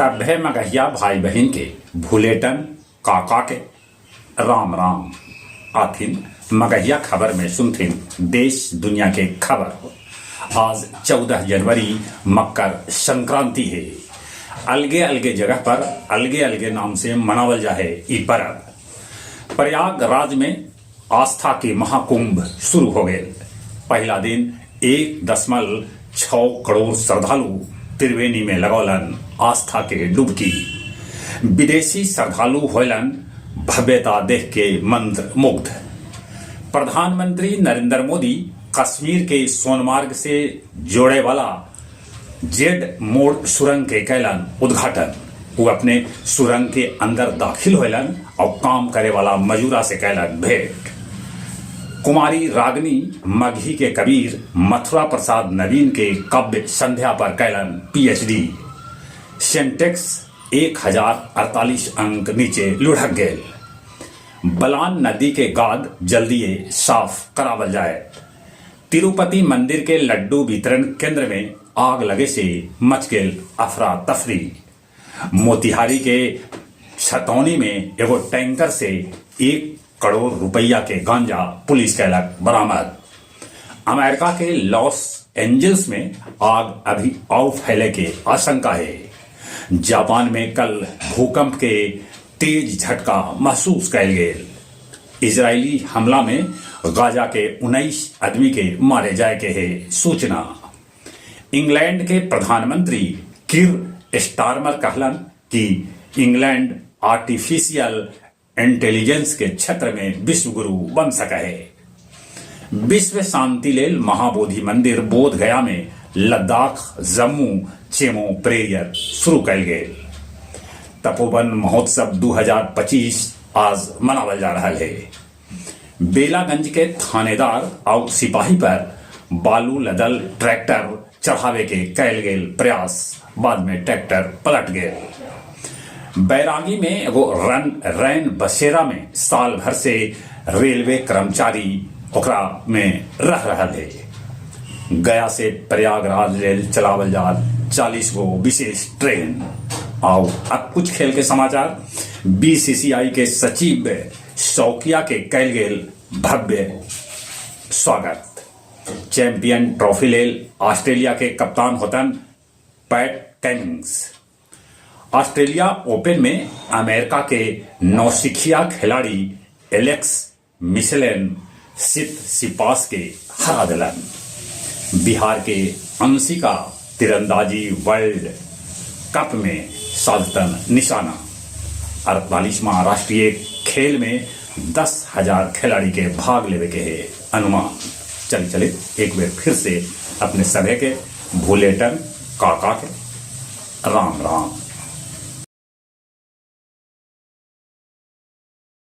सभ्भे मगहिया भाई-बहिन के भुलेटन काका के राम राम। आथिन मगहिया खबर में सुनथिन देश दुनिया के खबर। आज 14 जनवरी मकर संक्रांति हे। अलगे अलगे जगह पर अलगे अलगे नाम से मनावल जाहे ई परब। प्रयागराज में आस्था के महाकुंभ शुरू हो गेल। पहिला दिन 1.6 करोड़ श्रद्धालु त्रिवेणी में लगौलन आस्था के डुबकी। विदेशी श्रद्धालु होयलन भव्यता देख के मंत्र मुग्ध। प्रधानमंत्री नरेंद्र मोदी कश्मीर के सोनमार्ग से जोड़े वाला जेड मोड़ सुरंग के कैलन उद्घाटन। उ अपने सुरंग के अंदर दाखिल होयलन आउ काम करे वाला मजूरा से कैलन भेंट। कुमारी रागिनी मगही के कबीर मथुरा प्रसाद नवीन के काव्य संध्या पर कैलन पीएचडी। सेंटेक्स 1048 अंक नीचे लुढ़क गेल। बलान नदी के गाद जल्दीये साफ करावल जायत। तिरुपति मंदिर के लड्डू वितरण केंद्र में आग लगे से मच गेल अफरा-तफरी। मोतिहारी के छतौनी में एगो टैंकर से 1 करोड़ रुपया के गांजा पुलिस कैलक बरामद। अमेरिका के लॉस एंजिल्स में आग अभी आउ फैले के आशंका हे। जापान में कल भूकंप के तेज झटका महसूस कैल गेल। इजरायली हमला में गाजा के 19 आदमी के मारे जाय के हे सूचना। इंग्लैंड के प्रधानमंत्री कीर स्टारमर कहलन कि इंग्लैंड आर्टिफिशियल इंटेलिजेंस के क्षेत्र में विश्वगुरु बन सकऽ हे। विश्व शांति लेल महाबोधि मंदिर बोध गया में लद्दाख जम्मू चेमो प्रेयर शुरू कैल गेल। तपोवन महोत्सव 2025 आज मनावल जा रहल हे। बेलागंज के थानेदार आउ सिपाही पर बालू लदल ट्रैक्टर चढ़ावे के कैल गेल प्रयास, बाद में ट्रैक्टर पलट गेल। बैरागी में एगो रैन बसेरा में साल भर से रेलवे कर्मचारी ओकरा में रह रहल हे। गया से प्रयागराज लेल चलावल जाल 40 गो विशेष ट्रेन। आउ अब कुछ खेल के समाचार। बीसीसीआई के सचिव शौकिया के कैल गेल भव्य स्वागत। चैंपियन ट्रॉफी लेल ऑस्ट्रेलिया के कप्तान होतन पैट कमिंग्स। ऑस्ट्रेलिया ओपन में अमेरिका के नौसिखिया खिलाड़ी एलेक्स मिशेलेन सितसिपास के हरा देलन। बिहार के अंशिका तीरंदाजी वर्ल्ड कप में साधतन निशाना। 48वां राष्ट्रीय खेल में 10,000 खिलाड़ी के भाग लेवे के है अनुमान। चले चले एक बार फिर से अपने सभे के भूलेटन काका के राम राम।